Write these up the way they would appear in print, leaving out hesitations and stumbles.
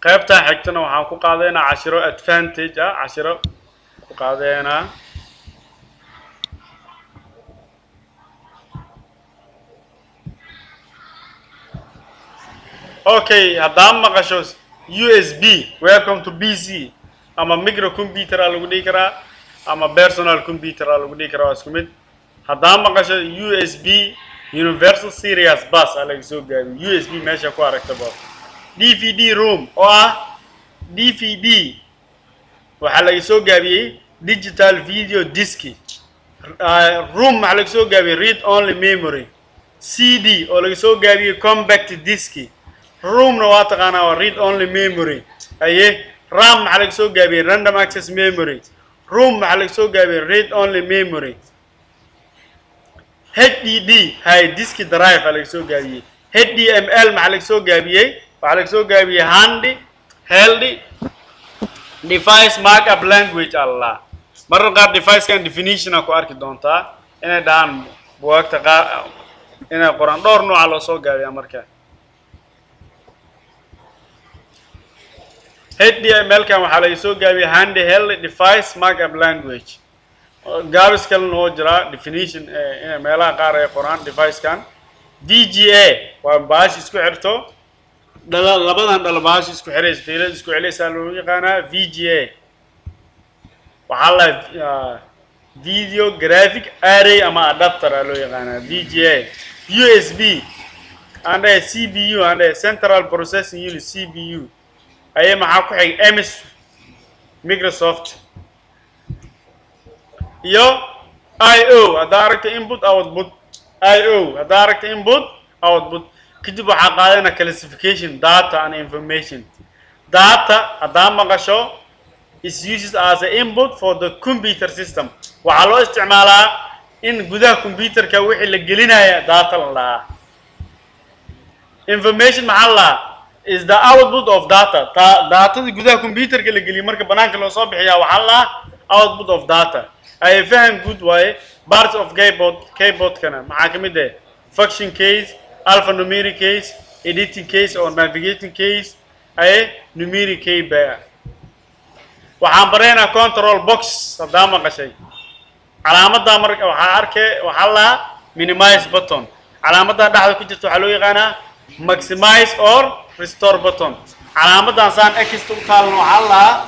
Qaybtan xigtana waxaan ku qaadaynaa cashiro advantage ah, cashiro ku qaadaynaa. Okay, haddaan maqasho USB, welcome to PC ama micro computer aa lagu dhihi karaa ama personal computer aa lagu dhihi karaa, waa isku mid. Haddaan maqasho USB, Universal Serial Bus aa laga soo gaabiyo USB meesha ku aragtaba. DVD ROM oo ah DVD waxaa laga soo gaabiyey digital video disc. ROM waxaa laga soo gaabiyey read only memory. CD oo laga soo gaabiyey compact disc. ROM-na waa taqaanaa, waa read only memory. Aye, RAM maxaa laga soo gaabiyey? Random access memory. ROM maxaa laga soo gaabiyey? Read only memory. HDD, high disk drive aa laga soo gaabiyey. HTML maxaa laga soo gaabiyey? Waxaa laga soo gaabiyey hand held device markup language. Allah, marar qaar device-kan definition aa ku arki doontaa inay dhahaan bugaagta qaar, inay qoraan dhowr nooca loo soo gaabiyaa. Marka HTML-kan waxaa laga soo gaabiyey hand held device markup language. Gaabis kalena oo jiraa definition inay meelaha qaar ay qoraan device-kan. VGA waa baash isku xirto dhala, labadan dhalo baash isku xiraysa, fiilada isku xiraysaa loo yaqaanaa VGA. Waxaa la video graphic array ama adapter aa loo yaqaanaa VGA. USB aan dhahay, CPU aan dhahay, central processing unit, CPU. Aye, maxaa ku xigay? MS, Microsoft iyo IO. Haddaa aragta input output, IO haddaa aragta input output. Kadib waxaa qaadana classification, data and information. Data haddaa maqasho is uses as a input for the computer system. Waxaa loo isticmaalaa in gudaha computerka wixii la gelinaya data la dhahaa. Information maxaa la dhahaa? Is the output of data. Ta datada gudaha computerka la geliyo marka banaanka loo soo bixiyaa waxaa la dhahaa output of data. Ay faham guud waaye. Parts of keyboard, keyboardkana maxaa ka mid ah? Function keys, alphanumeric keys, editing keys or navigating keys, ay numeric key ba. Waxaan baraynaa control box. Haddaa maqashay calaamaddaa marka waxaa arkay, waxaa lahaa minimize button. Calaamaddan dhexda ku jirta waxaa loo yaqaanaa maximize or restore button. Calaamaddan saan x u taalna waxaa lahaa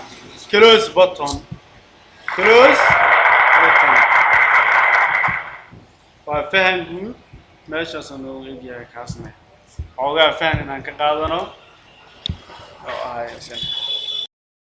close button. Close button waa fahan guud. Meeshaasoo noogu egyahay kaasna xoogaa fahan inaan ka qaadano oo ahay.